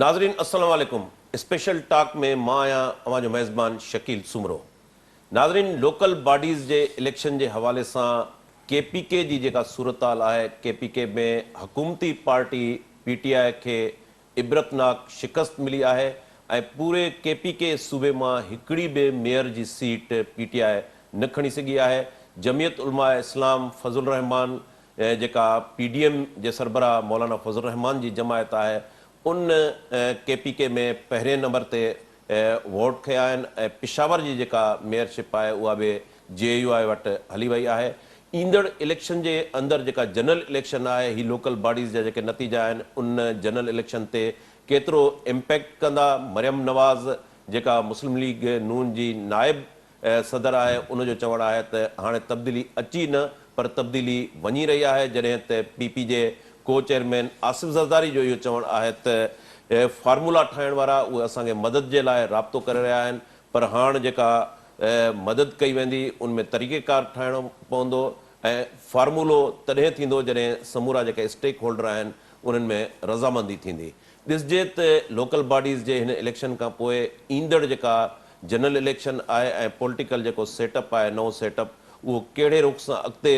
ناظرين السلام عليڪم اسپيشل ٽاڪ ۾ مان آهيان اوهان جو ميزبان شڪيل سومرو ناظرين لوڪل باڊيز جي اليڪشن جي حوالي سان ڪي پي ڪي جي جيڪا صورتحال آهي ڪي پي ڪي ۾ حڪومتي پارٽي پي ٽي آء کي عبرتناڪ شڪست ملي آهي ۽ پوري ڪي پي ڪي صوبي مان هڪڙي به ميئر جي سيٽ پي ٽي آء نه کڻي سگهي آهي. جمعيت علماء اسلام فضل الرحمان جيڪا پي ڊي ايم جي سربراهه مولانا فضل الرحمان جي جماعت آهي ان ڪي پي ڪي ۾ پهرين نمبر تي ووٽ کنيا آهن ۽ پشاور جي جيڪا ميئر شپ آهي اها به جي يو آء وٽ هلي وئي آهي. ايندڙ اليڪشن جي اندر جيڪا جنرل اليڪشن آهي هي لوڪل باڊيز جا جيڪي نتيجا آهن ان جنرل اليڪشن تي ڪيترو امپيڪٽ ڪندا، مريم نواز جيڪا مسلم ليگ نون جي نائب صدر آهي ان جو چوڻ آهي ته هاڻي تبديلي اچي نه پر تبديلي وڃي رهي آهي جڏهن ته پي پي جي ڪو چيئرمين آصف زرداري جو اهو چوڻ آهي ته فارمولا ٺاهڻ وارا اهي اسان کي مدد جي لاء رابطو ڪري رهيا آهن پر هاڻ جيڪا مدد ڪئي ويندي ان ۾ طريقيڪار ٺاهڻو پوندو ۽ فارمولو تڏهن ٿيندو جڏهن سمورا جيڪي اسٽيڪ هولڊر آهن انهن ۾ رضامندي ٿيندي. ڏسجي ته لوڪل باڊيز جي هن اليڪشن کان پوء ايندڙ جيڪا جنرل اليڪشن آهي ۽ پوليٽيڪل جيڪو سيٽ اپ آهي نئون سيٽ اپ اهو ڪهڙي رخ سان اڳتي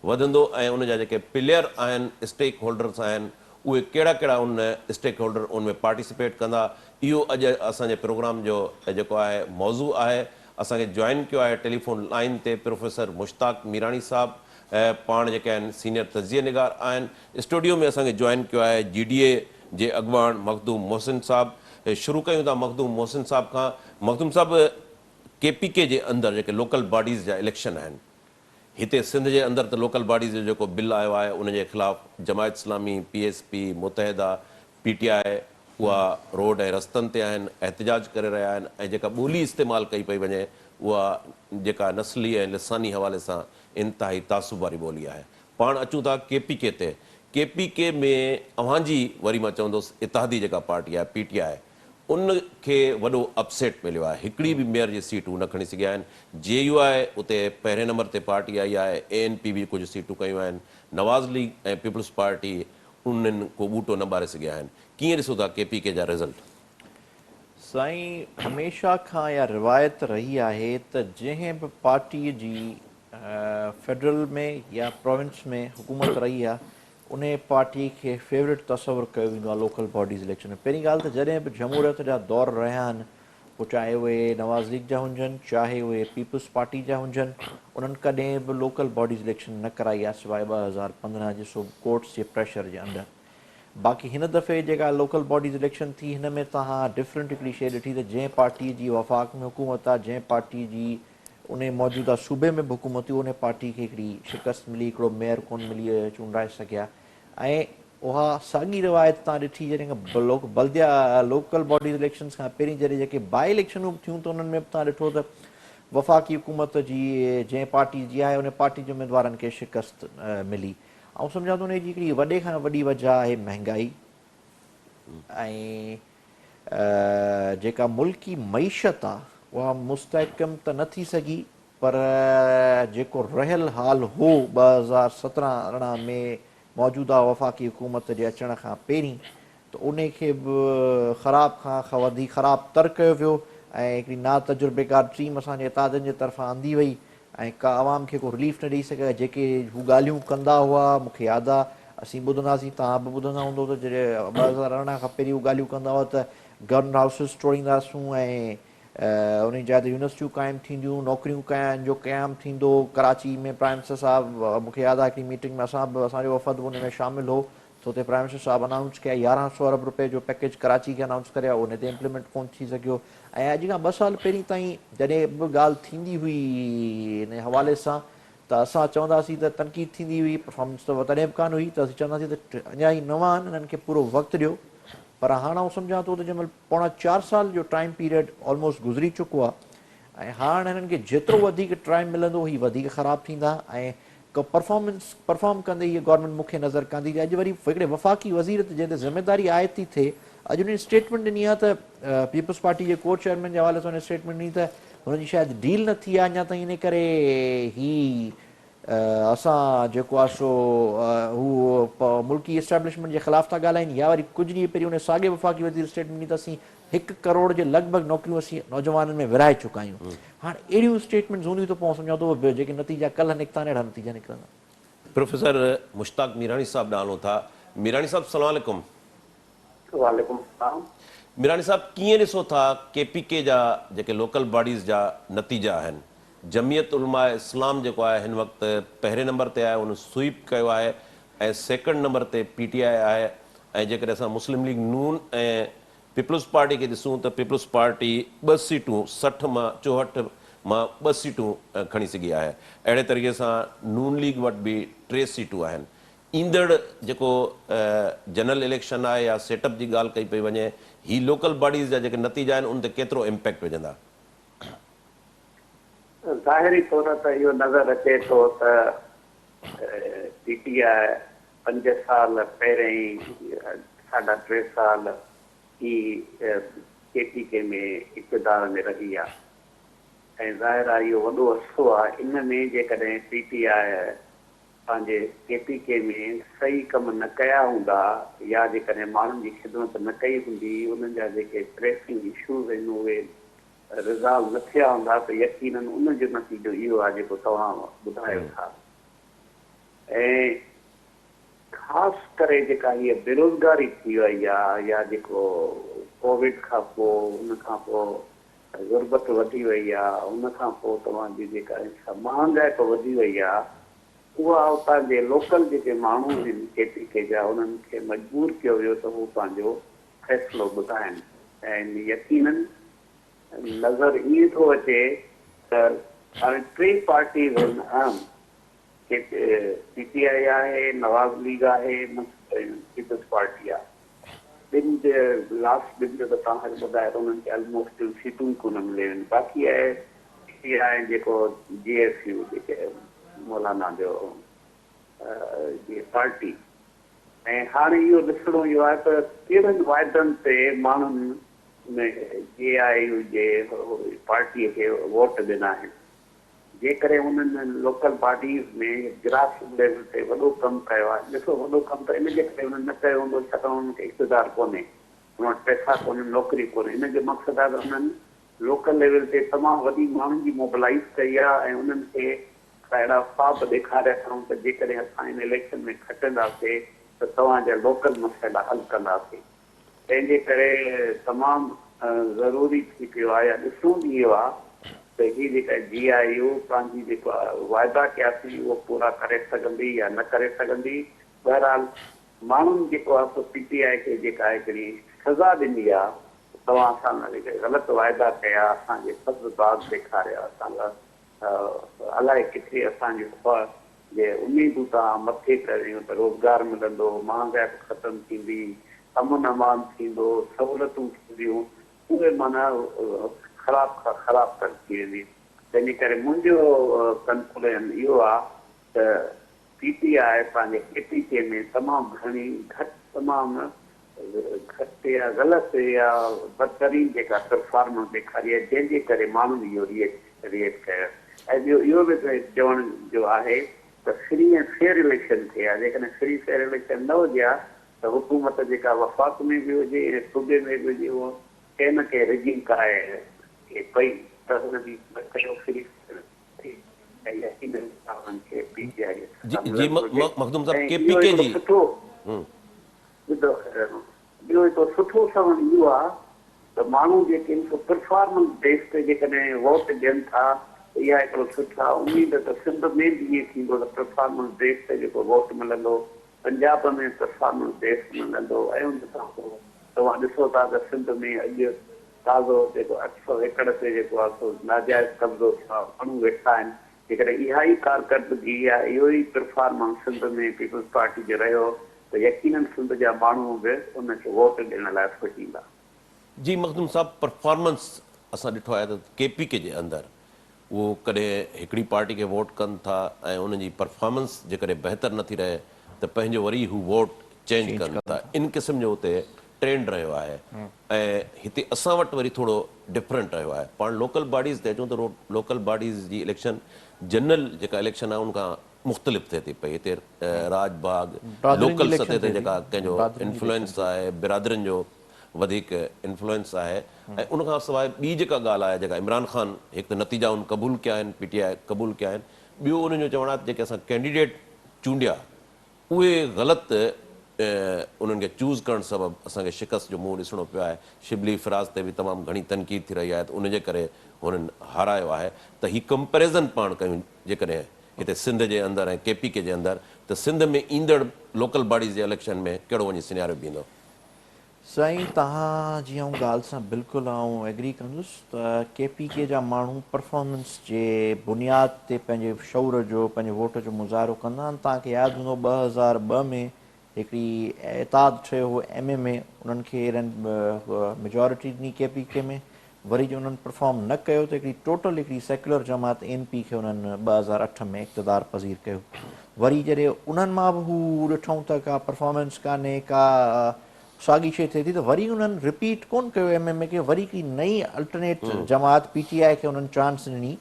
وڌندو ۽ ان جا جيڪي پليئر آهن اسٽيڪ هولڊرز آهن اهي ڪهڙا ڪهڙا ان اسٽيڪ هولڊر ان ۾ پارٽيسپيٽ ڪندا اهو اڄ اسان جي پروگرام جو جيڪو آهي موضوع آهي. اسان کي جوائن ڪيو آهي ٽيليفون لائين تي پروفيسر مشتاق ميراڻي صاحب پاڻ جيڪي آهن سينيئر تجزيه نگار آهن. اسٽوڊيو ۾ اسان کي جوائن ڪيو آهي جي ڊي اي جي اڳواڻ مخدوم محسن صاحب. شروع ڪيون ٿا مخدوم محسن صاحب کان. مخدوم صاحب ڪي پي ڪي جي اندر جيڪي لوڪل باڊيز جا اليڪشن آهن هتي سنڌ جي اندر ته لوڪل باڊيز جو جيڪو بل آيو آهي ان جي خلاف Jamaat Islami, P S P, Muttahida, P T I اها روڊ ۽ رستن تي آهن، احتجاج ڪري رهيا آهن ۽ جيڪا ٻولي استعمال ڪئي پئي وڃي اها جيڪا نسلي ۽ لساني حوالي سان انتهائي تعصب واري ٻولي آهي. پاڻ اچون ٿا ڪي پي ڪي تي، ڪي پي ڪي ۾ اوهان جي وري مان چوندس اتحادي جيڪا پارٽي آهي پي ٽي آء ان کي وڏو اپسيٽ مليو آهي، هڪڙي به ميئر جي سيٽ هو نه کڻي سگهيا آهن، جي يو آء اتي پهرين نمبر تي پارٽي آئي آهي، اي اين پي به ڪجهه سيٽون ڪيون آهن، نواز ليگ ۽ پيپلز پارٽي انهن ڪو ٻوٽو نه ٻاري سگهيا آهن، ڪيئن ڏسو ٿا ڪي پي ڪي جا رزلٽ؟ سائين هميشه کان اها روايت رهي آهي ته جنهن به پارٽي جي فيڊرل ۾ يا پراونس ۾ حڪومت رهي آهي انهي پارٽي کي فيورٽ تصور ڪيو ويندو آهي لوڪل باڊيز اليڪشن ۾ پهرين ڳالهه ته جڏهن به جمهوريت جا دور رهيا آهن پوء چاهي اهي نواز ليگ جا هجن چاهي اهي پيپلز پارٽي جا هجن انهن ڪڏهن به لوڪل باڊيز اليڪشن نه ڪرائي آهي سواء 2015 جي سو ڪورٽس جي پريشر جي اندر باقي هن دفعي جيڪا لوڪل باڊيز اليڪشن ٿي هن ۾ توهان ڊفرنٽ هڪڙي شيء ڏٺي ته جنهن پارٽي جي وفاق ۾ حڪومت آهي جنهن پارٽي جي انهي موجوده صوبي ۾ به حڪومت هئي انهي پارٽي کي هڪڙي شڪست ملي هڪڙو ميئر ڪونه ملي چونڊرائي سگهيا ۽ اها ساڳي روايت توهان ڏٺي جڏهن کان لوڪ بلديا لوڪل باڊيز اليڪشنز کان پهرين جڏهن جيڪي باء اليڪشنون به ٿيون ته انهن ۾ به توهان ڏٺو ته وفاقي حڪومت جي جنهن پارٽي جي آهي انهي پارٽي جي اميدوارن کي شڪست ملي آئون سمجهان ٿو انهي جي هڪڙي وڏي کان وڏي وجه آهي مهنگائي ۽ جيڪا ملڪي معيشت آ اها مستحڪم ته نه ٿي سگهي پر جيڪو رهيل حال هو 2017 18 ۾ موجوده وفاقي حڪومت جي اچڻ کان پهرين ته انهي کي به خراب کان وڌيڪ خراب تر ڪيو ويو ۽ هڪڙي ناتجربيڪار ٽيم اسان جي اتحادين جي طرفان آندي وئي ۽ ڪا عوام کي ڪو رليف نه ڏئي سگهيا جيڪي هو ڳالهيون ڪندا هئا مون کي ياد آ اسين ٻڌندا هئاسين توهان به ٻڌندا هوندو ته جڏهن 2018 کان پهرين هو ڳالهيون ڪندا هئا ته گورنر هائوسز ٽوڙينداسون ۽ انهي جاء تي يونيورسٽيون قائم ٿينديون نوڪريون قائم جو قيام ٿيندو ڪراچي ۾ پرائم منسٽر صاحب مون کي ياد آ هڪڙي ميٽنگ ۾ اسان به اسان جو وفد به انهي ۾ شامل هو ته اتي پرائم منسٽر صاحب انائونس ڪيا 1100 ارب روپيه جو پيڪيج ڪراچي کي انائونس ڪري آيو ان تي امپليمينٽ ڪونه ٿي سگهيو ۽ اڄ کان ٻه سال پهرين تائين جڏهن به ڳالهه ٿيندي هئي ان حوالي سان ته اسان چونداسين ته تنقيد ٿيندي هئي پرفارمنس ته تڏهن به ڪانه هئي ته اسين چونداسين ته اڃا هي نوان آهن انهن کي پورو وقت ڏيو پر هاڻ آئون سمجهان ٿو ته جنهن مهل پوڻا چار سال جو ٽائيم پيريڊ آلموسٽ گذري چڪو آهي ۽ هاڻ هنن کي جيترو وڌيڪ ٽائيم ملندو هي وڌيڪ خراب ٿيندا ۽ ڪو پرفارمنس پرفارم ڪندي هيء گورنمينٽ مون کي نظر ڪانه ٿي اچي. اڄ وري هڪڙي وفاقي وزير تي جنهن تي ذميداري عائد ٿي ٿئي اڄ ان اسٽيٽمينٽ ڏني آهي ته پيپلز پارٽي جي ڪو چيئرمين جي حوالي سان ان اسٽيٽمينٽ ڏني ته هن جي شايد ڊيل نه ٿي آهي اڃا تائين ان ڪري هي اسان جيڪو آهي سو هو ملڪي اسٽيبلشمينٽ جي خلاف ٿا ڳالهائين يا وري ڪجهه ڏينهن پهرين ان ساڳئي وفاقي وزير اسٽيٽمينٽ ڏني ته اسين هڪ ڪروڙ جي لڳ ڀڳ نوڪريون اسين نوجوانن ۾ ورهائي چڪا آهيون. هاڻ اهڙيون اسٽيٽمينٽس هونديون ته پوء آئون سمجهان ٿو جيڪي نتيجا ڪلهه نڪتا آهن اهڙا نتيجا نڪرندا. پروفيسر مشتاق ميراڻي صاحب ڏانهن هلون ٿا. ميراڻي صاحب سلام عليڪم. وعليڪم السلام. ميراڻي صاحب ڪيئن ڏسو ٿا ڪي پي ڪي جا جيڪي لوڪل باڊيز جا نتيجا آهن جمعيت علماء اسلام جيڪو آهي هن وقت پهرين نمبر تي آهي ان سوئيپ ڪيو آهي ۽ سيڪنڊ نمبر تي پي ٽي آء آهي ۽ جيڪڏهن اسان مسلم ليگ نون ۽ پيپلز پارٽي کي ڏسون ته پيپلز پارٽي ٻه سيٽون 60 مان 64 مان ٻه سيٽون کڻي سگهي آهي اهڙي طريقي سان نون ليگ وٽ به ٽي سيٽون آهن ايندڙ جيڪو جنرل اليڪشن آهي يا سيٽ اپ جي ڳالهه ڪئي پئي وڃي هي لوڪل باڊيز جا جيڪي نتيجا آهن ان تي ڪيترو امپيڪٽ وجهندا؟ ظاهري طور ته اهو نظر اچي ٿو ته پي ٽي آء پنج سال پهرين ئي ساڍا ٽي سال ئي ڪي پي ڪي ۾ اقتدار ۾ رهي آهي ۽ ظاهر آهي اهو وڏو عرصو آهي ان ۾ جيڪڏهن پي ٽي آء پنهنجي ڪي پي ڪي ۾ صحيح ڪم نه ڪيا هوندا يا جيڪڏهن ماڻهن جي خدمت نه ڪئي هوندي انهن جا جيڪي پريسنگ اشوز آهن اهي ريزالو نه ٿيا هوندا ته يقينن ان جو نتيجو اهو آهي جيڪو توهان ٻڌايو ٿا ۽ خاص ڪري جيڪا هيء بيروزگاري ٿي وئي آهي يا جيڪو ڪووڊ کان پوء ان کان پوء غربت وڌي وئي آهي ان کان پوء توهان جي جيڪا مهانگائپ وڌي وئي آهي اها اتان جي لوڪل جيڪي ماڻهو آهن ڪي پي ڪي جا انهن کي مجبور ڪيو ويو ته هو پنهنجو فيصلو ٻڌائن ۽ يقينن نظر ائين ٿو اچي ته هاڻي ٽي پارٽيز آهن اهم ڪي پي ٽي آء آهي، نواز ليگ آهي، پيپلز پارٽي آهي. ٻن جي لاسٽ ٻن جو ته توهان کي ٻڌايو ته انهن کي الموسٽ سيٽون ئي ڪونه مليون آهن باقي آهي پي ٽي آء جيڪو جي ايس يو جيڪي مولانا جو جي پارٽي ۽ هاڻي اهو ڏسڻو اهو آهي ته ڪهڙن واعدن تي ماڻهن جي آء يو جي پارٽي کي ووٽ ڏنا آهن. جيڪڏهن انهن local bodies ۾ grass root level تي وڏو ڪم ڪيو آهي، ڏسو وڏو ڪم ته ان جي ڪري انهن نه ڪيو هوندو ڇاڪاڻ انهن کي اقتدار ڪونهي، انهن وٽ پئسا ڪونهن، نوڪريون ڪونهن، ان جو مقصد آهي ته انهن لوڪل ليول تي تمام وڏي ماڻهن جي موبلائيز ڪئي آهي ۽ انهن کي اهڙا خواب ڏيکاريا اٿائون ته جيڪڏهن اسان ان اليڪشن ۾ کٽنداسي ته توهان جا لوڪل مسئلا حل ڪنداسي. تنهن جي ڪري تمام ضروري ٿي پيو آهي يا ڏسڻو به اهو آهي ته هي جيڪا جي آء يو پنهنجي جيڪو واعدا ڪيا سين اهو پورا ڪري سگهندي يا نه ڪري سگهندي. بهرحال ماڻهن جيڪو آهي سو پي ٽي آء کي جيڪا هڪڙي سزا ڏني آهي ته توهان اسان سان جيڪي غلط واعدا ڪيا اسان کي سبز باغ ڏيکاريا اسان لاء الائي ڪٿي اسان جون خواهه جي اميدون توهان مٿي ڪريون ته روزگار ملندو، مهانگائپ ختم ٿيندي، امن امان ٿيندو، سهولتون ٿينديون، اهي معنيٰ خراب کان خراب تر ٿي ويندي. تنهن جي ڪري منهنجو ڪنڪلوزن اهو آ ته پي ٽي آء پنهنجي ڪي پي ڪي ۾ تمام گهڻي گهٽ تمام گهٽ يا غلط يا بدترين جيڪا پرفارمنس ڏيکاري آهي جنهن جي ڪري ماڻهن اهو ريئيڪٽ ڪيو ۽ ٻيو اهو به ته چوڻ جو آهي ته فري ۽ فيئر اليڪشن ٿئي ها جيڪڏهن فري فيئر اليڪشن نه هجي ها ته حڪومت جيڪا وفاق ۾ به هجي ۽ صوبي ۾ به هجي اهو ڪنهن نه ڪنهن رگنگ ڪرائي پئي ته هن به ڪيو فري فيئر ٿي ۽ يقينن انهن کي پي ٽي آء جي سزا جي ملڻ گهرجي مخدوم صاحب ۽ ڪي پي اهو ڪي هڪڙو جي سٺو ٻڌو ٻيو هڪڙو سٺو سوڻ اهو آ ته ماڻهو جيڪي آهن سو پرفارمنس بيس تي جيڪڏهن ووٽ ڏين ٿا ته اها هڪڙو سٺو آ اميد ته سنڌ ۾ به ائين ٿيندو ته پرفارمنس بيس تي جيڪو ووٽ ملندو پنجاب ۾ پرفارمنس بيس ملندو ۽ ان کان پوء توهان ڏسو ٿا ته سنڌ ۾ اڄ تازو جيڪو 800 ايڪڙ تي جيڪو آ سو ناجائز قبضو ٿيو آ ماڻهو ويٺا آهن جيڪڏهن اها ئي ڪارڪردگي يا اهو ئي پرفارمنس سنڌ ۾ پيپلز پارٽي جو رهيو ته يقينن سنڌ جا ماڻهو به ان کي ووٽ ڏيڻ لاء سوچيندا. جي مخدوم صاحب پرفارمنس اسان ڏٺو آهي ته ڪي پي ڪي جي اندر اهو ڪڏهن هڪڙي پارٽي کي ووٽ ڪن ٿا ۽ انهن جي پرفارمنس جيڪڏهن بهتر نٿي رهي ته پنهنجو وري هو ووٽ چينج ڪن ٿا ان قسم جو اتي ٽرينڊ رهيو آهي ۽ هتي اسان وٽ وري ٿورو ڊفرنٽ رهيو آهي. پاڻ لوڪل باڊيز تي اچون ته لوڪل باڊيز جي اليڪشن جنرل جيڪا اليڪشن آهي ان کان مختلف ٿئي ٿي پئي هتي راڄ باغ برادرين جي لوڪل اليڪشن سطح تي ٿئي ٿي جيڪا ڪنهن جو برادرين جي اليڪشن انفلوئنس ٿئي آهي برادرين جو وڌيڪ انفلوئنس آهي ۽ ان کان سواء ٻي جيڪا ڳالهه آهي جيڪا عمران خان هڪ ته نتيجا ان قبول ڪيا آهن پي ٽي آء قبول ڪيا آهن ٻيو انهن جو چوڻ آهي ته جيڪي اسان ڪينڊيڊيٽ چونڊيا اهي غلط انهن کي چوز ڪرڻ سبب اسان کي شڪست جو منهن ڏسڻو پيو آهي شبلي فراز تي به تمام گهڻي تنقيد ٿي رهي آهي ته ان جي ڪري هنن هارايو آهي ته هي ڪمپيريزن پاڻ ڪيون جيڪڏهن هتي سنڌ جي اندر ۽ ڪي پي ڪي جي اندر ته سنڌ ۾ ايندڙ لوڪل باڊيز جي اليڪشن ۾ ڪهڙو وڃي سيناريو بيهندو. سائين توهان جي آئون ڳالهه سان بلڪل آئون ايگري ڪندس ته ڪي پي ڪي جا ماڻهو پرفارمنس جي بنياد تي پنهنجي شعور جو پنهنجي ووٽ جو مظاهرو ڪندا آهن توهان کي ياد هوندو 2002 ۾ هڪڙي اتحاد ٺهيو هو ايم ايم اي انهن کي رن ميجارٽي ڏني ڪي پي ڪي ۾ وري جي انهن پرفارم نه ڪيو ته هڪڙي ٽوٽل هڪڙي سيڪيولر جماعت اين پي کي انهن 2008 ۾ اقتدار پذير ڪيو وري جڏهن انهن مان به هو ڏٺائون ته ڪا پرفارمنس ڪانهي ڪا ساڳي شيء ٿئي ٿي ته وري انهن رپيٽ ڪونه ڪيو ايم ايم اي کي وري هڪڙي نئين الٽرنيٽ جماعت پي ٽي آء کي انهن چانس ڏني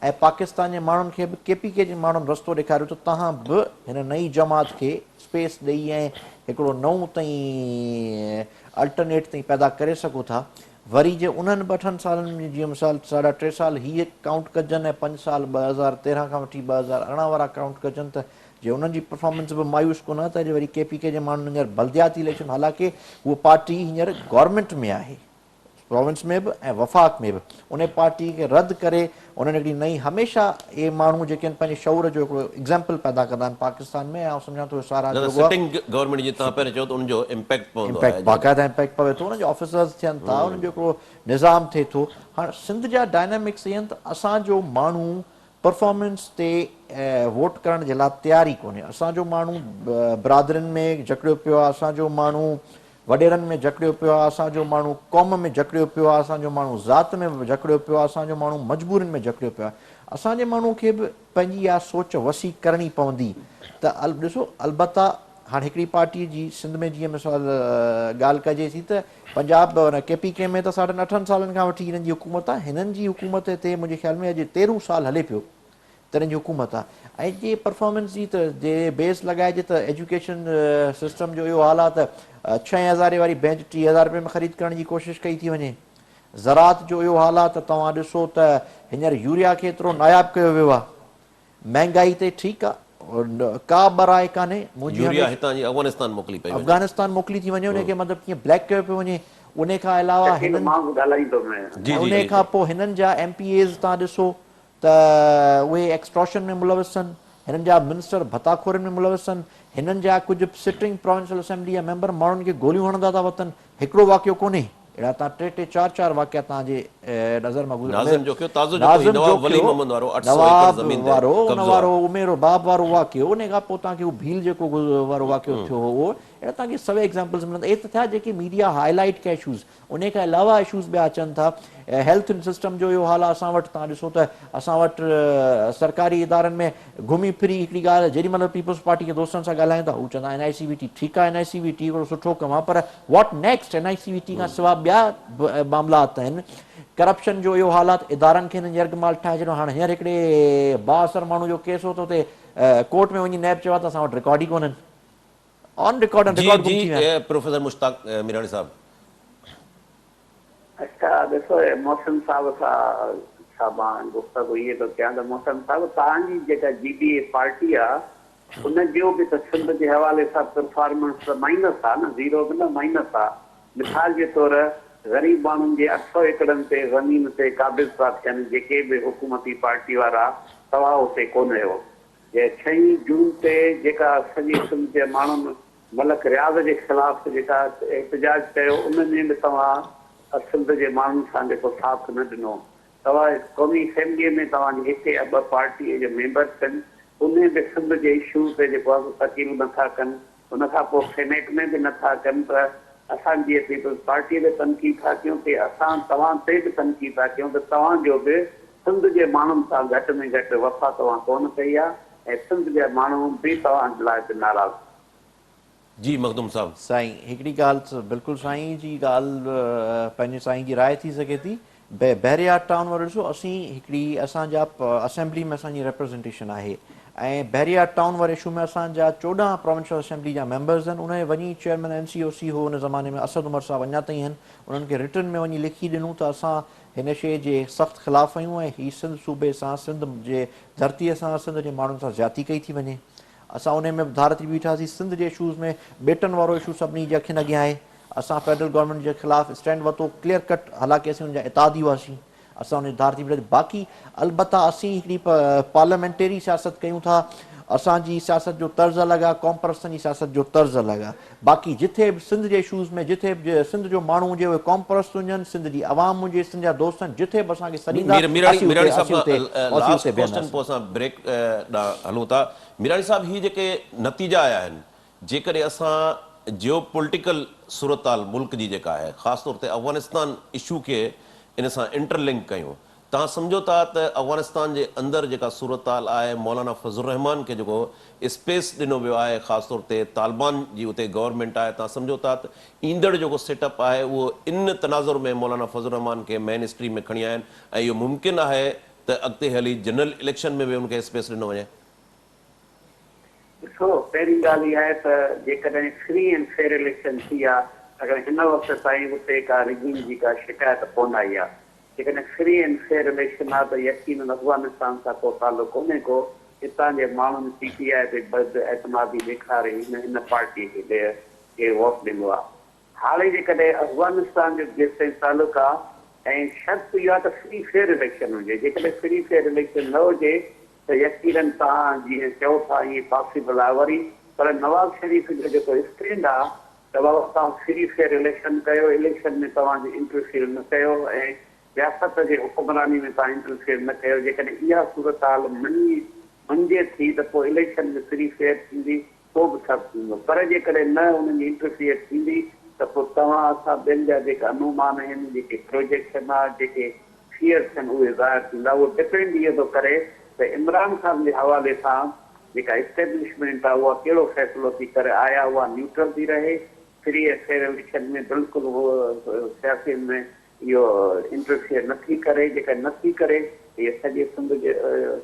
۽ پاڪستان جي ماڻهن کي به ڪي پي ڪي جي ماڻهن رستو ڏيکاريو ته توهان به هن نئين جماعت کي اسپيس ڏئي ۽ هڪڙو نئون تئين الٽرنيٽ تئين پيدا ڪري سگهو ٿا وري جي انهن به اٺن سالن ۾ جيئن مثال ساڍا ٽي سال هيء ڪائونٽ ڪجن ۽ پنج سال 2013 کان وٺي 2018 وارا ڪائونٽ ڪجن ته جي انهن جي پرفارمنس به مايوس ڪونه آهي ته اڄ وري ڪي پي ڪي جي ماڻهن هينئر بلدياتي اليڪشن حالانڪه هوء پارٽي هينئر گورنمينٽ ۾ آهي پراونس ۾ به ۽ وفاق ۾ به ان پارٽي کي رد ڪري انهن هڪڙي نئين هميشه اهي ماڻهو جيڪي آهن پنهنجي شعور جو هڪڙو ايگزامپل پيدا ڪندا آهن پاڪستان ۾ ۽ آئون سمجهان ٿو اهو ساراهه دادا جوڳو آهي. سٽنگ گورنمينٽ جي توهان پهرين چيو ته ان جو امپيڪٽ پوندو آهي امپيڪٽ باقاعده امپيڪٽ پوي ٿو انهن جا آفيسرز ٿين ٿا انهن جو هڪڙو نظام ٿئي ٿو هاڻ سنڌ جا ڊائنامڪس اهي آهن ته اسان جو ماڻهو پرفارمنس تي ووٽ ڪرڻ جي لاء تيار ئي ڪونهي اسان جو ماڻهو برادرين ۾ جڪڙيو پيو آهي اسان جو ماڻهو وڏيرن ۾ جڪڙيو پيو آهي اسان جو ماڻهو قوم ۾ جڪڙيو پيو آهي اسان جو ماڻهو ذات ۾ جڪڙيو پيو آهي اسان جو ماڻهو مجبورين ۾ جڪڙيو پيو آهي اسان جي ماڻهو کي به پنهنجي اها سوچ وسيع ڪرڻي پوندي ته ڏسو البته هاڻ هڪڙي پارٽي جي سنڌ ۾ جيئن مثال ڳالهه ڪجي ٿي ته پنجاب ان ڪي پي ڪي ۾ ته ساڍن اٺن سالن کان وٺي هنن جي حڪومت آهي هنن جي حڪومت هتي منهنجي خيال ۾ اڄ تيرهون سال هلي پيو تڏهن جي حڪومت آهي ۽ جي پرفارمنس جي ته جي بيس لڳائجي ته ايجوڪيشن سسٽم جو اهو حال آهي ته ڇهين هزاري واري بينچ 3000 روپئي ۾ خريد ڪرڻ جي ڪوشش ڪئي ٿي وڃي زراعت جو اهو حال آهي ته توهان ڏسو ته هينئر يوريا کي ايترو ناياب ڪيو ويو آهي مهنگائي تي ٺيڪ آ ڪا ٻه راء ڪانهي منهنجي يوريا هميشه هتان جي افغانستان موڪلي پئي وڃي. افغانستان موڪلي ٿي وڃي ان کي مطلب ڪيئن بليڪ ڪيو پيو وڃي ان کان علاوه شڪيل هنن مان به ڳالهائيندو مين. جي جي ان جي کان پوء هنن جا ايم پي ايز تان ڏسو ته اهي ايڪسٽورشن ۾ ملوث آهن هنن جا منسٽر ڀتا خورين ۾ ملوث آهن هنن جا ڪجهه سٽنگ پراونشل اسيمبلي جا ميمبر ماڻهن کي گوليون هڻندا ٿا وتن هڪڙو واقعو ڪونهي اهڙا تان ٽي ٽي چار چار واقعا تان جي نظر مان گذريا ناظم جوکيو تازو جيڪو هي ناظم نواب ولي جوکيو محمد وارو 800 ايڪڙ نواب زمين تي وارو ان قبضو وارو آهي. عمير باب وارو واقعو ان کان پوء تان کي هو ڀيل جيڪو وارو واقعو ٿيو هو اهو اهڙا تان کي سوين ايگزامپلز ملندا اهي ته ٿيا جيڪي ميڊيا هائي لائيٽ ڪيا اشوز انهي کان علاوه اشوز ٻيا اچن ٿا هيلٿ سسٽم جو اهو حال آهي اسان وٽ تان ڏسو ته اسان وٽ سرڪاري ادارن ۾ گهمي ڦري هڪڙي ڳالهه جيڏي مهل پيپلز پارٽي کي دوستن سان ڳالهايون ٿا هو چوندا اين آء سي وي ٽي ٺيڪ آهي اين آء سي وي ٽي هڪڙو سٺو ڪم آهي پر what next N I C V T کان سوا ٻيا به معاملات آهن ڪرپشن جو اهو حال آهي ته ادارن کي هنن يرغمال ٺاهي ڇڏيو هاڻ هينئر هڪڙي بااثر ماڻهو جو ڪيس هو ته اتي ڪورٽ ۾ وڃي نيب چيو آهي ته اسان وٽ رڪارڊ ئي ڪونهن آن رڪارڊ جي رڪارڊ گم جي ٿي ويا آهن. پروفيسر مشتاق ميراڻي صاحب. اڇا ڏسو محسن صاحب سان ڇا مان گفتگو ائين ٿو ڪيان ته محسن صاحب توهان جي جيڪا جي ڊي اي پارٽي آ ان جو به ته سنڌ جي حوالي سان پرفارمنس ته مائنس آ نه زيرو به نه مائنس آ مثال جي طور غريب ماڻهن جي 800 ايڪڙن تي زمين تي قابض ٿا ٿين جيڪي به حڪومتي پارٽي وارا توهان اتي ڪونه هيو جي ڇهين جون تي جيڪا سڄي سنڌ جي ماڻهن ملڪ رياض جي خلاف جيڪا احتجاج ڪيو ان ۾ به توهان سنڌ جي ماڻهن سان جيڪو ساٿ نه ڏنو توهان قومي اسيمبليء ۾ توهان جي هڪ يا ٻه پارٽيء جا ميمبرس آهن، انهي به سنڌ جي اشوز تي جيڪو آهي سو تقريرون نه ٿا ڪن، ان کان پوء سينيٽ ۾ به نه ٿا ڪن ته اسان جيئن پيپلز پارٽيء تي تنقيد ٿا ڪيون تيئن اسان توهان تي به تنقيد ٿا ڪيون ته توهان جو به سنڌ جي ماڻهن سان گهٽ ۾ گهٽ وفا توهان ڪونه ڪئي آهي ۽ سنڌ جا ماڻهو به توهان لاء به ناراض جي مخدوم صاحب. سائين هڪڙي ڳالهه ته بلڪل سائين جي ڳالهه پنهنجي سائين جي راء ٿي سگهي ٿي بحريا ٽائون وارو ڏسو اسين هڪڙي اسان جا اسيمبلي ۾ اسان جي ريپريزنٽيشن آهي ۽ بحريا ٽائون واري اشو ۾ اسان جا 14 پراونشل اسيمبلي جا ميمبرز آهن انهن وڃي چيئرمين اين سي او سي هو ان زماني ۾ اسد عمر صاحب اڃا تائين آهن انهن کي رٽن ۾ وڃي لکي ڏنو ته اسان هن شيء جي سخت خلاف آهيون ۽ هي سنڌ صوبي سان سنڌ جي ڌرتي سان سنڌ جي ماڻهن سان زيادتي ڪئي ٿي وڃي اسان انهي ۾ به ڌار ٿي بيٺاسين سنڌ جي اشوز ۾ ٻيٽن وارو اشو سڀني جي اکين اڳيان آهي اسان فيڊرل گورنمينٽ جي خلاف اسٽينڊ ورتو ڪليئر ڪٽ حالانڪه اسين ان جا اتحادي هئاسين اسان ان جي ڌار ٿي بيٺاسين باقي البته اسين هڪڙي پارليامينٽري سياست ڪيون ٿا اسان جي سياست جو طرز الڳ آهي قوم پرستن جي سياست جو طرز الڳ آهي باقي جٿي به سنڌ جي اشوز ۾ جٿي به سنڌ جو ماڻهو هجي اهي قوم پرست هجن سنڌ جي عوام هجي سنڌ جا دوست هجن جٿي به اسان کي سڏيندا اسين اتي ميراڻي اسين صاحب اتي کان اسين لاسٽ اتي ڪوسچن بيهنداسين. پوء اسان بريڪ ڏانهن هلون ٿا ميراڻي صاحب هي جيڪي نتيجا آيا آهن جيڪڏهن اسان جيو پوليٽيڪل صورتحال ملڪ جي جيڪا آهي خاص طور تي افغانستان اشو کي ان سان انٽر لنڪ ڪيون توهان سمجهو ٿا ته افغانستان جي اندر جيڪا صورتحال آهي مولانا فضل الرحمان کي جيڪو اسپيس ڏنو ويو آهي خاص طور تي طالبان جي اتي گورنمينٽ آهي توهان سمجهو ٿا ته ايندڙ جيڪو سيٽ اپ آهي اهو ان تناظر ۾ مولانا فضل الرحمان کي مين اسٽريم ۾ کڻي آيا آهن ۽ اهو ممڪن آهي ته اڳتي هلي جنرل اليڪشن ۾ به ان کي اسپيس ڏنو وڃي. ڏسو پهرين ڳالهه اها آهي ته جيڪڏهن فري اينڊ فيئر اليڪشن ٿي آ اگر هن وقت تائين اتي ڪا رگنگ جي ڪا شڪايت ڪونه آئي آ جيڪڏهن فري اينڊ فيئر اليڪشن آ ته يقينن افغانستان سان ڪو تعلق ڪونهي ڪو اتان جي ماڻهن پي ٽي آء تي بد اعتمادي ڏيکاري هن هن پارٽي کي کي ووٽ ڏنو آ هاڻي جيڪڏهن افغانستان جو جيستائين تعلق آ ۽ شرط اهو آ ته فري فيئر اليڪشن هجي جيڪڏهن فري فيئر اليڪشن نه هجي ته يقينن توهان جيئن چئو ٿا ائين پاسيبل آ وري پر نواز شريف جو جيڪو اسٽينڊ آ ته بابا توهان فري فيئر اليڪشن ڪيو اليڪشن ۾ توهان جي انٽرفيئر نه ڪيو ۽ رياست جي حڪمراني ۾ توهان انٽرفيئر نه ڪيو جيڪڏهن اها صورتحال مڃي مڃجي ٿي ته پوء اليڪشن به فري فيئر ٿيندي پوء به سڀ ٿيندو پر جيڪڏهن نه انهن جي انٽرفيئر ٿيندي ته پوء توهان اسان ٻين جا جيڪا انومان آهن جيڪي پروجيڪشن آ جيڪي فيئرس آهن اهي ظاهر ٿيندا اهو ڊپينڊ اهو ٿو ڪري ته عمران خان جي حوالي سان جيڪا اسٽيبلشمينٽ آ اها ڪهڙو فيصلو ٿي ڪري آيا اها نيوٽرل ٿي رهي فري ۽ فيئر اليڪشن ۾ بلڪل هو سياسي ۾ اهو انٽرفيئر نه ٿي ڪري جيڪڏهن نه ٿي ڪري ته اهي سڄي سنڌ جي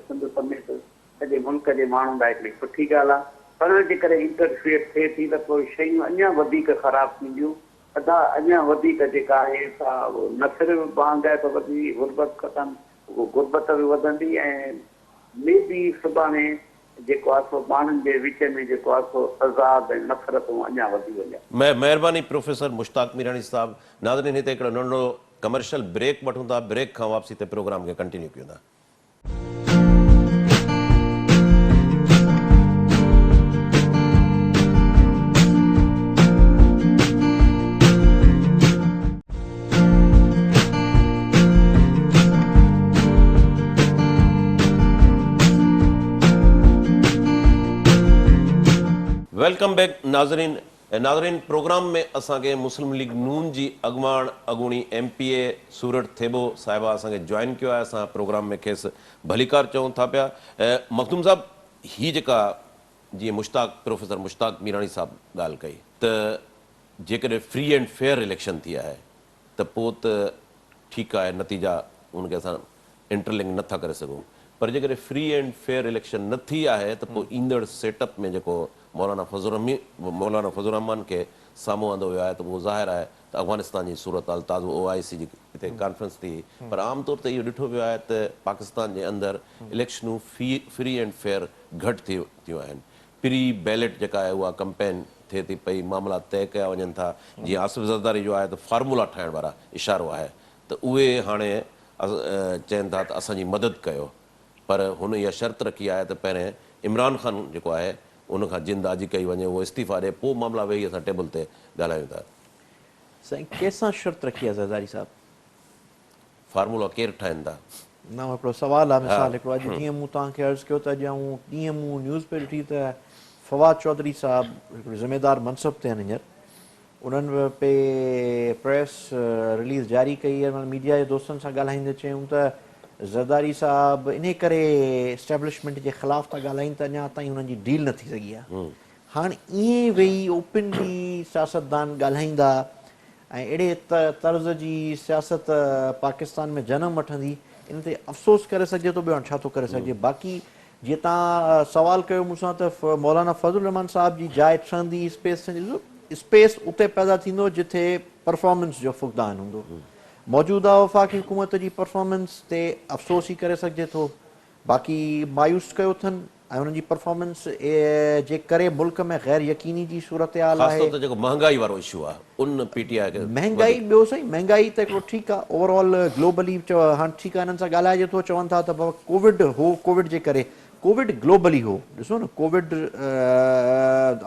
سنڌ سميت سڄي ملڪ جي ماڻهن لاء هڪڙي سٺي ڳالهه آهي پر جيڪڏهن انٽرفيئر ٿئي ٿي ته پوء شيون اڃا وڌيڪ خراب ٿينديون ادا اڃا وڌيڪ جيڪا آهي سا نه صرف مهانگائي ته وڌندي غربت ختم غربت به وڌندي ۽ مي بي سڀاڻي جيڪو آهي سو ماڻهن جي وچ ۾ جيڪو آهي سو تضاد ۽ نفرتون اڃا وڌي وڃن. مهرباني پروفيسر مشتاق ميراڻي صاحب ناظرين هتي هڪڙو ننڍڙو ڪمرشل بريڪ وٺون ٿا بريڪ کان واپسي تي پروگرام کي ڪنٽينيو ڪيون ٿا. Welcome back ناظرين ناظرين پروگرام ۾ اسان کي مسلم ليگ نون جي اڳواڻ اڳوڻي ايم پي اي سورٺ ٿيٻو صاحبه اسان کي جوائن ڪيو آهي اسان پروگرام ۾ کيس ڀليڪار چئون ٿا پيا مخدوم صاحب هي جيڪا جيئن مشتاق پروفيسر مشتاق ميراڻي صاحب ڳالهه ڪئي ته جيڪڏهن فري اينڊ فيئر اليڪشن ٿي آهي ته پوء ته ٺيڪ آهي نتيجا ان کي اسان انٽرلنڪ نه ٿا ڪري سگهون پر جيڪڏهن فري اينڊ فيئر اليڪشن نه ٿي آهي ته پوء ايندڙ سيٽ اپ ۾ جيڪو مولانا فضل مولانا فضل الرحمان کي سامهون آندو ويو آهي ته اهو ظاهر آهي ته افغانستان جي صورتحال تازو او آء سي جي هتي ڪانفرنس ٿي هئي پر عام طور تي اهو ڏٺو ويو آهي ته پاڪستان جي اندر اليڪشنون فري اينڊ فيئر گهٽ ٿي ٿيون آهن پري بيلٽ جيڪا آهي اها ڪمپين ٿئي ٿي پئي معاملا طئي ڪيا وڃن ٿا جيئن آصف زرداري جو آهي ته فارمولا ٺاهڻ وارا اشارو آهي ته اهي هاڻي چين ٿا ته اسان جي مدد ڪيو پر هن اها شرط رکي آهي ته پهرين عمران خان جيڪو آهي ان کان جند آجي ڪئي وڃي اهو استعيفا ڏي پوء معاملا ويهي اسان ٽيبل تي ڳالهايون ٿا. سائين ڪيسان شرط رکي آهي زرداري صاحب؟ فارمولا ڪير ٺاهين ٿا؟ نه هڪڙو سوال آهي مثال هڪڙو اڄ جيئن مون توهان کي عرض ڪيو ته اڄ آئون ڏينهن مون نيوز پئي ڏٺي ته فواد چوڌري صاحب هڪڙو ذميدار منصب تي آهن هينئر انهن پي پريس رليز جاري ڪئي ۽ ميڊيا جي دوستن سان ڳالهائيندي چيائون ته زرداري صاحب انهي ڪري اسٽيبلشمينٽ جي خلاف ٿا ڳالهائين ته اڃا تائين انهن جي ڊيل نه ٿي سگهي آهي. هاڻ ائين ويهي اوپنلي سياستدان ڳالهائيندا ۽ اهڙي طرز جي سياست پاڪستان ۾ جنم وٺندي ان تي افسوس ڪري سگهجي ٿو ٻيو هاڻ ڇا ٿو ڪري سگهجي باقي جيئن توهان سوال ڪيو مون سان ته مولانا فضل الرحمان صاحب جي جاء ٺهندي اسپيس ٺهندي ڏسو اسپيس اتي پيدا ٿيندو جتي پرفارمنس جو فقدان هوندو. موجوده وفاقي حڪومت جي پرفارمنس تي افسوس ئي ڪري سگهجي ٿو. باقي مايوس ڪيو اٿن ۽ انهن جي پرفارمنس جي ڪري ملڪ ۾ غير يقيني جي صورتحال خاص آهي. طور تي جيڪو مهانگائي وارو اشو آهي ان پي ٽي آء کي مهنگائي وڌيڪ. ٻيو سائين مهنگائي ته هڪڙو ٺيڪ آهي اوور آل گلوبلي هاڻ ٺيڪ آهي انهن سان ڳالهائجي ٿو چون ٿا ته بابا ڪووڊ هو ڪووڊ جي ڪري ڪووڊ گلوبلي هو ڏسو نه ڪووڊ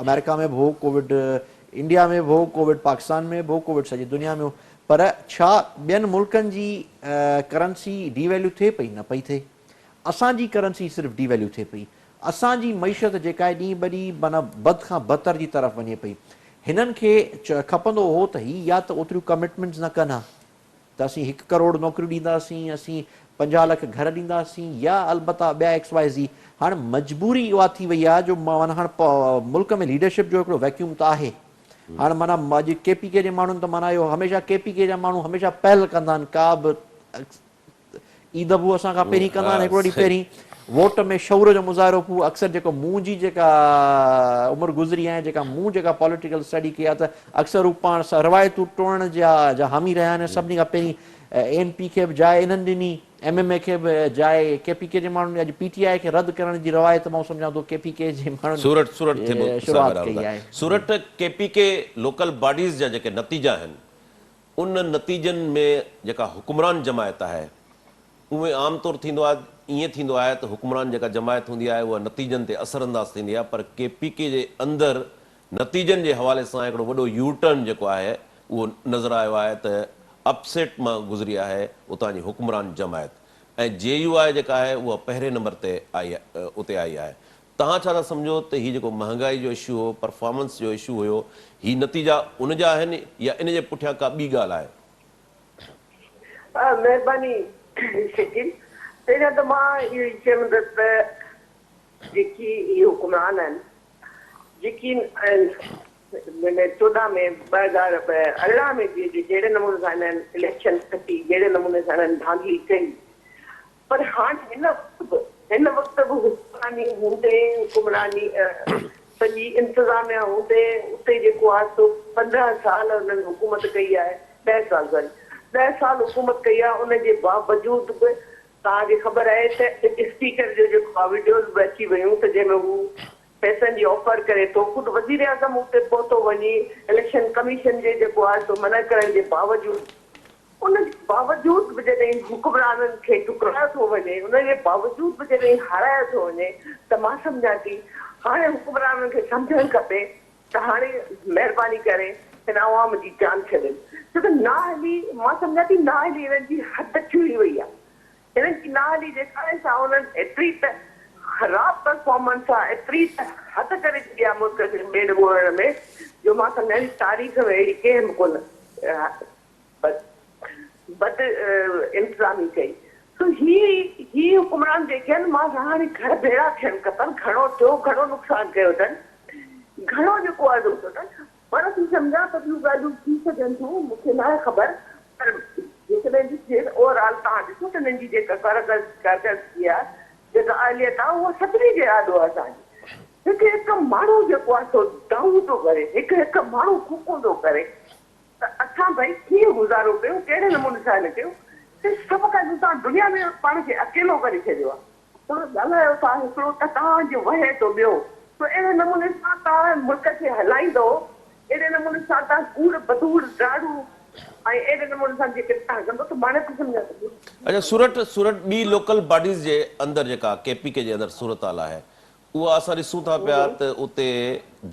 آمريڪا ۾ به هو ڪووڊ انڊيا ۾ به هو ڪووڊ پاڪستان ۾ به هو ڪووڊ سڄي دنيا ۾ هو پر ڇا ٻين ملڪن جي ڪرنسي ڊي ويليو ٿئي پئي نه پئي ٿئي اسان جي ڪرنسي صرف ڊي ويليو ٿئي پئي. اسان جي معيشت جيڪا آهي ڏينهن به ڏينهن معنيٰ بد کان بدتر جي طرف وڃي پئي. هنن کي کپندو هو ته هي يا ته اوتريون ڪمٽمينٽس نه ڪن ها ته اسين هڪ ڪروڙ نوڪريون ڏينداسين، اسين 50 لک گهر ڏينداسين يا البته ٻيا ايڪس وائي زي. هاڻ مجبوري اها ٿي وئي آهي جو معنيٰ هاڻ ملڪ ۾ ليڊرشپ جو هڪڙو ويڪيوم ته آهي. هاڻ معنيٰ اڄ ڪي پي ڪي جي ماڻهن ته معنيٰ اهو هميشه ڪي پي ڪي جا ماڻهو هميشه پهل ڪندا آهن ڪا به عيد به اسان کان پهرين ڪندا آهن هڪڙو ڏينهن پهرين ووٽ ۾ شعور جو مظاهرو به اڪثر جيڪو مون جي جيڪا عمر گذري آهي جيڪا مون جيڪا پوليٽيڪل اسٽڊي ڪئي آهي ته اڪثر هو پاڻ روايتون ٽوڙڻ جا جا حامي رهيا آهن سڀني کان پهرين اي اين پي کي به جاء انهن ڏني ايم ايم اي کي به جاء ڪي پي ڪي جي ماڻهن اڄ پي ٽي آء کي رد ڪرڻ جي روايت مان سمجهان ٿو ڪي پي ڪي جي ماڻهن سورٺ سورٺ ٿيٻو شروعات ڪئي آهي. سورٺ ڪي پي ڪي لوڪل باڊيز جا جيڪي نتيجا آهن ان نتيجن ۾ جيڪا حڪمران جماعت آهي اهي عام طور ٿيندو آهي ائين ٿيندو آهي ته حڪمران جيڪا جماعت هوندي آهي اها نتيجن تي اثر انداز ٿيندي آهي پر ڪي پي ڪي جي اندر نتيجن جي حوالي سان هڪڙو وڏو يو ٽرن جيڪو آهي اهو نظر آيو آهي ته اپ سيٽ مان گذري آهي اتان جي حڪمران جماعت ۽ جي يو آء جيڪا آهي اها پهرين نمبر تي آئي اتي آئي آهي توهان ڇا ٿا سمجهو ته هي جيڪو مهانگائي جو اشو هو، پرفارمنس جو اشو هيو، هي نتيجا ان جا آهن يا ان جي پٺيان ڪا ٻي ڳالهه آهي؟ مهرباني شڪيل. پهريان ته مان اهو ئي چوندس ته جيڪي هي حڪمران آهن جيڪي 14 ۾ 2018 ۾ جهڙي نموني سان هنن اليڪشن کٽي جهڙي نموني سان هنن ڌانڌلي ڪئي پر هاڻ هن وقت به هن وقت به حڪمراني هوندي حڪمراني سڄي انتظاميا هوندي اتي جيڪو آهي سو 15 سال انهن حڪومت ڪئي آهي ڏهه سال سوري ڏهه سال حڪومت ڪئي آهي ان جي باوجود به توهان کي خبر آهي ته اسپيڪر جو جيڪو آهي وڊيوز به اچي ويون ته جنهن ۾ هو پئسن جي آفر ڪري ٿو خود وزيراعظم اتي پهتو وڃي اليڪشن ڪميشن جي جيڪو آهي سو منع ڪرڻ جي باوجود ان جي باوجود به جڏهن حڪمرانن کي ٺڪرايو ٿو وڃي، ان جي باوجود به جڏهن هارايو ٿو وڃي ته مان سمجهان ٿي هاڻي حڪمرانن کي سمجهڻ کپي ته هاڻي مهرباني ڪري هن عوام جي جان ڇڏين ڇو ته نااهلي مان سمجهان ٿي نااهلي هنن جي حد ڇهي وئي آهي هنن جي نااهلي جيڪا آهي سا انهن ايتري ته خراب پرفارمنس آهي ايتري ته حد ڪري ڇڏي آهي ملڪ کي ٻيڙ ٻوڙڻ ۾ جو مان سمجهان ٿي تاريخ ۾ اهڙي ڪنهن به ڪونه بد انتظامي ڪئي سو هي هي حڪمران جيڪي آهن مان هاڻي گهر ڀيڙا ٿيڻ کپن گهڻو ٿيو گهڻو نقصان ڪيو اٿن گهڻو جيڪو آهي اٿن پر ٿي سمجهان ته ٻيون ڳالهيون ٿي سگهن ٿيون مون کي ناهي خبر پر جيڪڏهن ڏسجي ته اوور آل توهان ڏسو ته هنن جي جيڪا ڪارڪردگي آهي جيڪا اهليت آهي اها سڀني جي آڏو آهي اسان جي هڪ هڪ ماڻهو جيڪو آهي سو دانهون ٿو ڪري هڪ هڪ ماڻهو ڪوڪون ٿو ڪري ته اسان ڀئي ڪيئن گذارو ڪيون، ڪهڙي نموني سان هن ڪيو، هي سڀ ڳالهيون توهان دنيا ۾ پاڻ کي اڪيلو ڪري ڇڏيو آهي. توهان ڳالهايو ٿا هڪڙو ته توهان جو وهي ٿو ٻيو. سو اهڙي نموني سان توهان ملڪ کي هلائيندؤ، اهڙي نموني سان توهان ڪوڙ بدوڙ ڊاڙو ۽ اهڙي نموني سان جيڪڏهن توهان ڪندو ته مان نه ٿي سمجهان ته ملڪ. اڇا سورٺ سورٺ ٻي لوڪل باڊيز جي اندر جيڪا ڪي پي ڪي جي اندر صورتحال آهي اها اسان ڏسون ٿا پيا ته اتي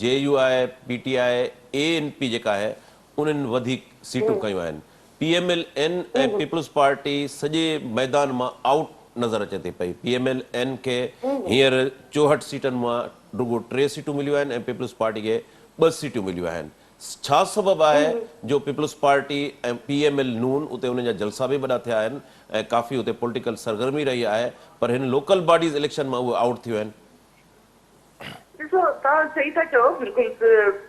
جي يو آء، پي ٽي آء، اي اين پي جيڪا آهي انهن وڌيڪ سيٽون کنيون آهن. P M L N ۽ peoples party سڄي ميدان مان آئوٽ نظر اچي ٿي پئي. پي ايم ايل اين کي هينئر 64 سيٽن مان رڳو 3 سيٽون مليون آهن ۽ پيپلز پارٽي کي 2 سيٽون مليون آهن. ڇا سبب آهي جو peoples party ۽ P M L Noon اتي انهن جا جلسا به وڏا ٿيا آهن ۽ ڪافي اتي پوليٽيڪل سرگرمي رهي آهي پر هن لوڪل باڊيز اليڪشن مان اهي آئوٽ ٿيون آهن. ڏسو توهان صحيح ٿا چئو بلڪل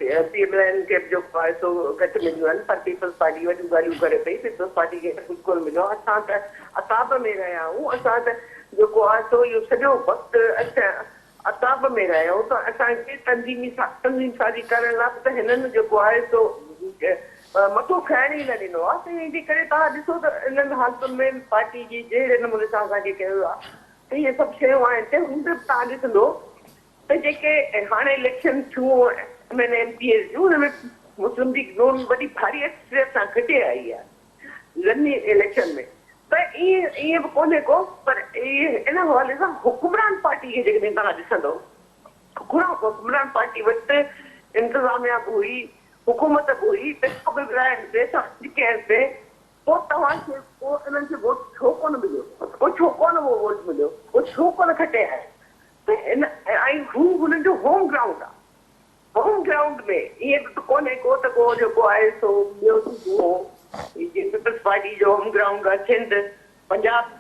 پي ايم ايل اين کي به جيڪو آهي سو گهٽ مليون آهن پر پيپلز پارٽي وڏيون ڳالهيون ڪري پئي پيپلز پارٽي کي ته ڪجهه ڪونه مليو اسان ته عتاب ۾ رهيا آهيون اسان ته جيڪو آهي سو اهو سڄو وقت عتاب ۾ رهيو ته اسان کي تنظيمي تنظيم سازي ڪرڻ لاء به ته هنن جيڪو آهي سو مٿو کائڻ ئي نه ڏنو آهي ته ان جي ڪري توهان ڏسو ته انهن حالتن ۾ پارٽي جي جهڙي نموني سان اسان کي ڪيو ويو آهي ته اهي سڀ شيون آهن تنهن هوندي به توهان ڏسندو ته جيڪي هاڻي اليڪشن ٿيون M N A M P As June in ۾ Muslim league نون وڏي ڀاري اڪثريت سان کٽي آئي آهي ضمني اليڪشن ۾ پر ائين ائين به ڪونهي ڪو پر ان حوالي سان حڪمران پارٽي کي جيڪڏهن توهان ڏسندو حڪمران پارٽي وٽ انتظاميا به هئي حڪومت به هئي پئسا به ورهائن پئي سڀ ڪين پئي پوء توهان کي پوء انهن کي ووٽ ڇو ڪونه مليو پوء ڇو ڪونه اهو ووٽ مليو پوء ڇو ڪونه کٽي آيا ته هن ۽ هو هنن جو هوم گرائونڊ آ هوم گرائونڊ ۾ ائين به ته ڪونهي ڪو ته ڪو جيڪو آهي سو ٻيو صوبو هو جيئن پيپلز پارٽي جو هوم گرائونڊ آهي سنڌ پنجاب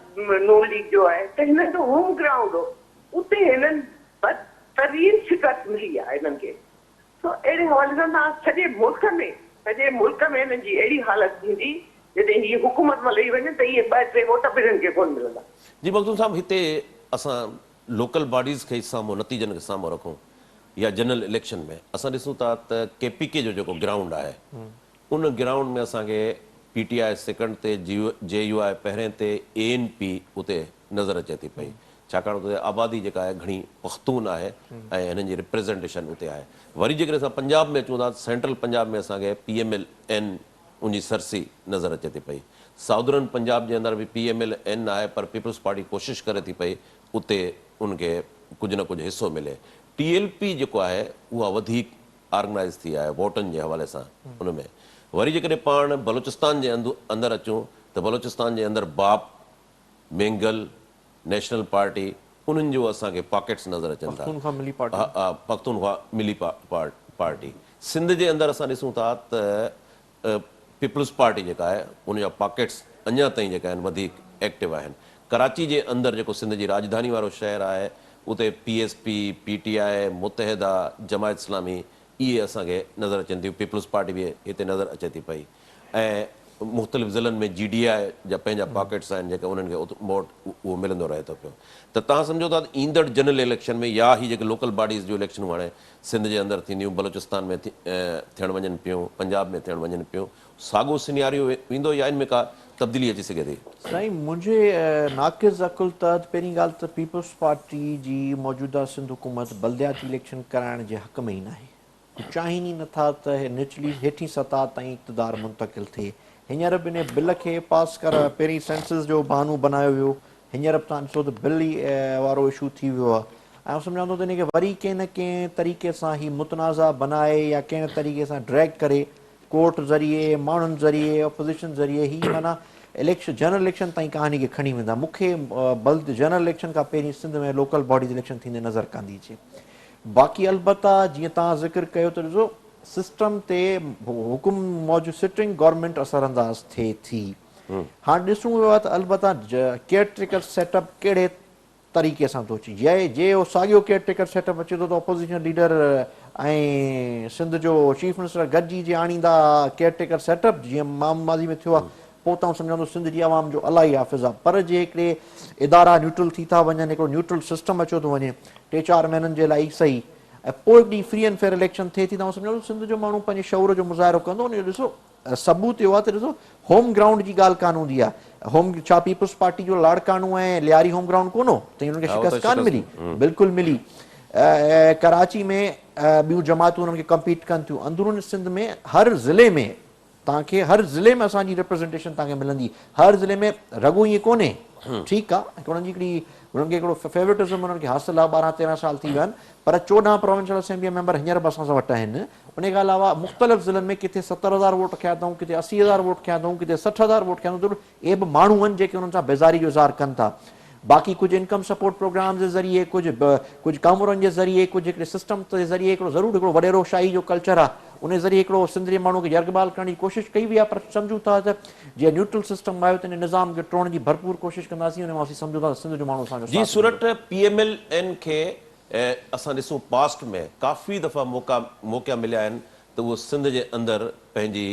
نون ليگ جو آهي ته هنن جو هوم گرائونڊ هو اتي هنن بدترين شڪست ملي آهي هنن کي سو اهڙي حوالي سان توهان سڄي ملڪ ۾ سڄي ملڪ ۾ هنن جي اهڙي حالت ٿيندي جڏهن هي حڪومت مان لهي وڃن ته اهي ٻه ٽي ووٽ به هنن کي ڪونه ملندا. جي مخدوم صاحب هتي اسان لوڪل باڊيز کي سامهون نتيجن کي سامهون رکون يا جنرل اليڪشن ۾ اسان ڏسون ٿا ته ڪي پي ڪي جو جيڪو گرائونڊ آهي ان گرائونڊ ۾ اسان کي پي ٽي I second تي جي يو آء پهرين تي اي اين پي اتي نظر اچي ٿي پئي ڇاڪاڻ ته اتي آبادي جيڪا آهي گهڻي پختون آهي ۽ هنن جي ريپريزنٽيشن اتي آهي وري جيڪڏهن اسان پنجاب ۾ اچون ٿا ته سينٽرل پنجاب ۾ اسان کي پي ايم ايل اين ان جي سرسي نظر اچي ٿي پئي. سائودرن پنجاب جي اندر به پي ايم ايل اين آهي پر پيپلز پارٽي ڪوشش ڪري ٿي پئي اتي ان کي ڪجهه نه ڪجهه حصو ملي. ٽي ايل پي جيڪو آهي اها وڌيڪ آرگنائيز ٿي آهي ووٽن جي حوالي سان ان ۾ وري جيڪڏهن پاڻ بلوچستان جي اندر اچون ته بلوچستان جي اندر باپ، مينگل، نيشنل پارٽي انهن جو اسان کي پاڪيٽس نظر اچن ٿا. پختونخوا ملي پارٽي. ها پختونخوا ملي پارٽي. سنڌ جي اندر اسان ڏسون ٿا ته پيپلز پارٽي جيڪا آهي ان جا پاڪيٽس اڃا تائين جيڪا آهن وڌيڪ ايڪٽو آهن. ڪراچي جي اندر جيڪو سنڌ جي راڄڌاني وارو شهر آهي اتي P S P, P T I, Muttahida, Jamaat Islami اهي اسان کي نظر اچن ٿيون، پيپلز پارٽي به هتي نظر اچي ٿي پئي ۽ مختلف ضلعن ۾ جي ڊي I جا پنهنجا پاڪيٽس آهن جيڪي انهن کي ووٽ اهو ملندو رهي ٿو پيو ته توهان سمجهو ٿا ته ايندڙ جنرل اليڪشن ۾ يا هي جيڪي لوڪل باڊيز جون اليڪشنون هاڻي سنڌ جي اندر ٿينديون بلوچستان ۾ ٿيڻ وڃن پيون پنجاب ۾ ٿيڻ وڃن پيون ساڳو سنياريو ويندو يا ان ۾ ڪا تبديلي اچي سگهي ٿي؟ سائين منهنجي ناقص عقل تحت پهرين ڳالهه ته پيپلز پارٽي جي موجوده سنڌ حڪومت بلدياتي اليڪشن ڪرائڻ جي حق ۾ ئي ناهي. هو چاهين ئي نٿا ته نچلي هيٺين سطح تائين اقتدار منتقل ٿئي. هينئر به انهي بل کي پاس ڪرائي پهرين سينسز جو بهانو بنايو ويو. هينئر به توهان ڏسو ته بل ئي وارو اشو ٿي ويو آهي ۽ آئون سمجهان ٿو ته انهي کي وري ڪنهن نه ڪنهن طريقي سان هي متنازع بنائي يا ڪنهن نه طريقي سان ڊريگ ڪري ڪورٽ ذريعي، ماڻهن ذريعي، اپوزيشن ذريعي هي معنيٰ اليڪشن جنرل اليڪشن تائين ڪهاڻي کي کڻي ويندا. مون کي بلد جنرل اليڪشن کان پهرين سنڌ ۾ لوڪل باڊيز اليڪشن ٿيندي نظر ڪانه ٿي اچي. باقي البته جيئن توهان ذڪر ڪيو ته ڏسو سسٽم تي حڪم موجود سٽنگ گورنمينٽ اثر انداز ٿئي ٿي. هاڻ ڏسڻو اهو آهي ته البته ڪيئر ٽيڪر سيٽ اپ ڪهڙي طريقي سان ٿو اچي. جي جي اهو ساڳيو ڪيئر ٽيڪر سيٽ اپ اچي ٿو ته اپوزيشن ليڊر ۽ سنڌ جو چيف منسٽر گڏجي جي آڻيندا ڪيئر ٽيڪر سيٽ اپ جيئن ماضي ۾ ٿيو آهي پوء ته آئون سمجهان ٿو سنڌ جي عوام جو الله ئي حافظ آهي پر جي هڪڙي ادارا نيوٽرل ٿي ٿا وڃن هڪڙو نيوٽرل سسٽم اچيو ٿو وڃي ٽي چار مهينن جي لاء ئي سهي ۽ پوء هڪ ڏينهن فري اينڊ فيئر اليڪشن ٿئي ٿي ته آئون سمجهان ٿو سنڌ جو ماڻهو پنهنجي شعور جو مظاهرو ڪندو ان جو ڏسو ثبوت اهو آهي ته ڏسو هوم گرائونڊ جي ڳالهه ڪانه هوندي آهي هوم ڇا پيپلز پارٽي جو لاڙڪاڻو ۽ لياري هوم گرائونڊ ڪونه هو ته انهن کي شڪست ڪانه ملي بلڪل ملي ڪراچي ۾ ٻيون جماعتون انهن کي ڪمپيٽ ڪن ٿيون اندرون سنڌ ۾ هر ضلعي ۾ توهان کي هر ضلعي ۾ اسان جي ريپريزنٽيشن توهان کي ملندي هر ضلعي ۾ رڳو ائين ڪونهي ٺيڪ آهي انهن جي هڪڙي انهن کي هڪڙو فيورٽزم انهن کي حاصل آهي 12 13 سال ٿي ويا آهن پر 14 پراونشل اسيمبلي ميمبر هينئر به اسان وٽ آهن ان کان علاوه مختلف ضلعن ۾ ڪٿي 70 هزار ووٽ کنيا اٿئون ڪٿي 80 هزار ووٽ کنيا اٿئون ڪٿي 60 هزار ووٽ کنيا اٿئون اهي به ماڻهو آهن جيڪي انهن سان بيزاري جو اظهار ڪن ٿا. باقي ڪجهه انڪم سپورٽ پروگرامز جي ذريعي، ڪجهه ڪجهه ڪامورن جي ذريعي، ڪجهه هڪڙي سسٽم جي ذريعي هڪڙو ضرور هڪڙو وڏيرو شاهي جو ڪلچر آهي انهي ذريعي هڪڙو سنڌ جي ماڻهو کي يرغمال ڪرڻ جي ڪوشش ڪئي وئي آهي پر سمجهون ٿا ته جيئن نيوٽرل سسٽم آيو ته ان نظام کي ٽوڙڻ جي ڀرپور ڪوشش ڪنداسين ان مان اسين سمجهون ٿا ته سنڌ جو ماڻهو اسان جو جي ساٿ ڏيندو. Sorath P M L N کي اسان ڏسون پاسٽ ۾ ڪافي دفعا موقعا موقعا مليا آهن ته اهو سنڌ جي اندر پنهنجي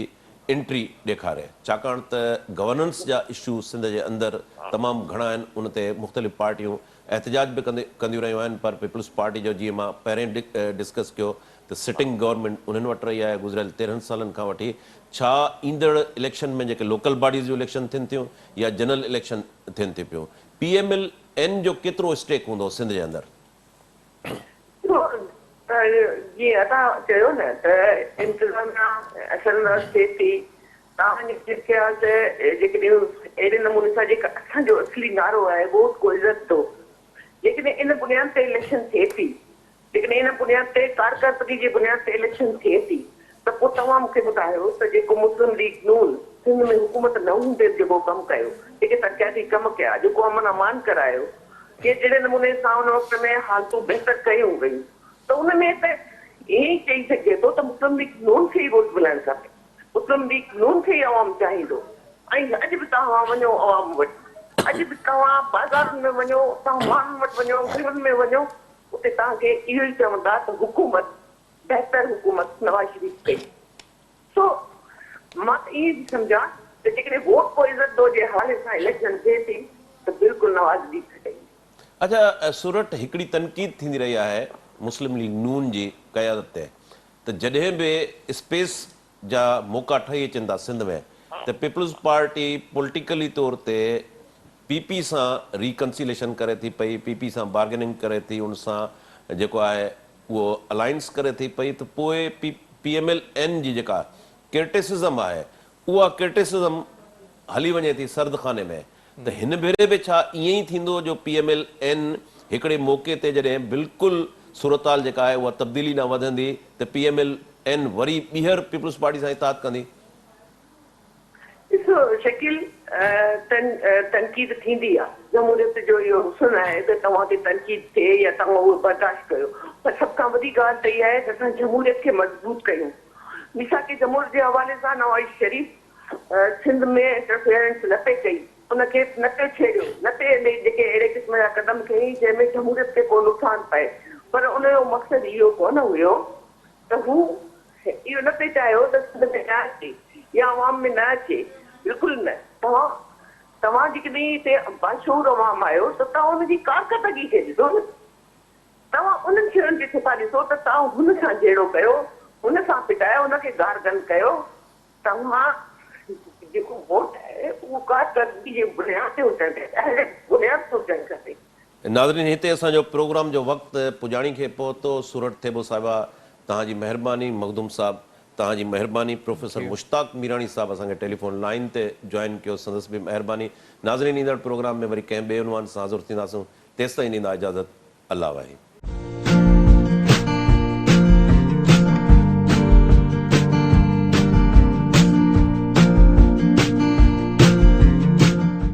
انٽري ڏيکاري ڇاڪاڻ ته گورننس جا اشو سنڌ جي اندر تمام گهڻا آهن ان تي مختلف پارٽيون احتجاج به ڪندي ڪنديون رهيون آهن پر پيپلز پارٽي جو جيئن مان پهرين ڊسڪس ڪيو ته سٽنگ گورنمينٽ انهن وٽ رهي آهي گذريل 13 سالن کان وٺي ڇا ايندڙ اليڪشن ۾ جيڪي لوڪل باڊيز جون اليڪشن ٿين ٿيون يا جنرل اليڪشن ٿين ٿيون پيون پي ايم ايل اين جو ڪيترو اسٽيڪ هوندو سنڌ جي اندر؟ جيئن ادا چيو نه ته انتظاميا اثر انداز ٿئي ٿي توهان جو جيڪي آهي ته جيڪڏهن اهڙي نموني سان جيڪا اسان جو اصلي نعرو آهي ووٽ ڪو عزت دو جيڪڏهن ان بنياد تي اليڪشن ٿئي ٿي جيڪڏهن ان بنياد تي ڪارڪردگي جي بنياد تي اليڪشن ٿئي ٿي ته پوء توهان مون کي ٻڌايو ته جيڪو مسلم ليگ نون سنڌ ۾ حڪومت نه هوندي به جيڪو ڪم ڪيو جيڪي ترقياتي ڪم ڪيا جيڪو امن امان ڪرايو جي جهڙي نموني سان ان وقت ۾ حالتون بهتر ڪيون ويون ته ان ۾ ته ائين ئي چئي سگهجي ٿو ته مسلم ليگ نون کي ئي ووٽ ملڻ کپي. مسلم ليگ نون کي ئي عوام چاهيندو ۽ اڄ به توهان وڃو عوام وٽ، اڄ به توهان بازارن ۾ وڃو، توهان ماڻهن وٽ وڃو، گهرن ۾ وڃو، اتي توهان کي اهو ئي چوندا ته حڪومت بهتر حڪومت نواز شريف ڪئي. سو مان ته ائين ٿي سمجهان ته جيڪڏهن ووٽ ڪو عزت دو جي حوالي سان اليڪشن ٿئي ٿي ته بلڪل نواز ليگ کٽندي. اڇا سورٺ هڪڙي تنقيد ٿيندي رهي آهي مسلم ليگ نون جي قيادت تي ته جڏهن به اسپيس جا موقعا ٺهي اچن ٿا سنڌ ۾ ته پيپلز پارٽي پوليٽيڪلي طور تي پي پي سان ريڪنسيليشن ڪري ٿي پئي، پي پي سان بارگيننگ ڪري ٿي، ان سان جيڪو آهي اهو الائنس ڪري ٿي پئي ته پوء P P M L N جي جيڪا ڪرٽيسزم آهي اها ڪرٽيسزم هلي وڃي ٿي سرد خاني ۾ ته هن ڀيري به ڇا ائين ئي ٿيندو جو پي ايم ايل اين هڪڙي موقعي تي جڏهن بلڪل صورتحال جيڪا آهي اها تبديلي ڏانهن وڌندي ته پي ايم ايل اين وري ٻيهر پيپلز پارٽي سان اتحاد ڪندي؟ ڏسو شڪيل تنقيد ٿيندي آ جمهوريت جو اهو حسن آهي ته توهان تي تنقيد ٿئي يا توهان اهو برداشت ڪيو پر سڀ کان وڏي ڳالهه ته اها آهي ته اسان جمهوريت کي مضبوط ڪيون ميثاق جمهوريت جي حوالي سان نواز شريف سنڌ ۾ انٽرفيئرنس نه پئي ڪئي، ان کي نه پئي ڇيڙيو، نه پئي انهي جيڪي اهڙي قسم جا قدم کنيائين جنهن ۾ جمهوريت کي ڪو نقصان پئي پر ان جو مقصد اهو ڪونه هيو ته هو اهو نه پئي چاهيو ته سنڌ ۾ نه اچي يا عوام ۾ نه اچي بلڪل نه توهان توهان جيڪڏهن هتي باشعور عوام آهيو ته توهان ان جي ڪارڪردگي کي ڏسو نه. توهان انهن شين کي ڇو ٿا ڏسو ته توهان هن سان جهيڙو ڪيو، هن سان پٽايو، هن کي گارگند ڪيو، توهان جيڪو ووٽ آهي اهو ڪارڪردگي جي بنياد تي هجڻ کپي، اهڙي بنياد تي هجڻ کپي. ناظرين هتي اسان جو پروگرام جو وقت پڄاڻي کي پهتو، سورٺ ٿيٻو صاحبه توهان جي مهرباني، مخدوم صاحب توهان جي مهرباني، پروفيسر مشتاق ميراڻي صاحب اسان کي ٽيليفون لائين تي جوائن ڪيو سندس به مهرباني، ناظرين ايندڙ پروگرام ۾ وري ڪنهن ٻئي عنوان سان حاضر ٿينداسون، تيستائين ڏيندا اجازت الله واهي.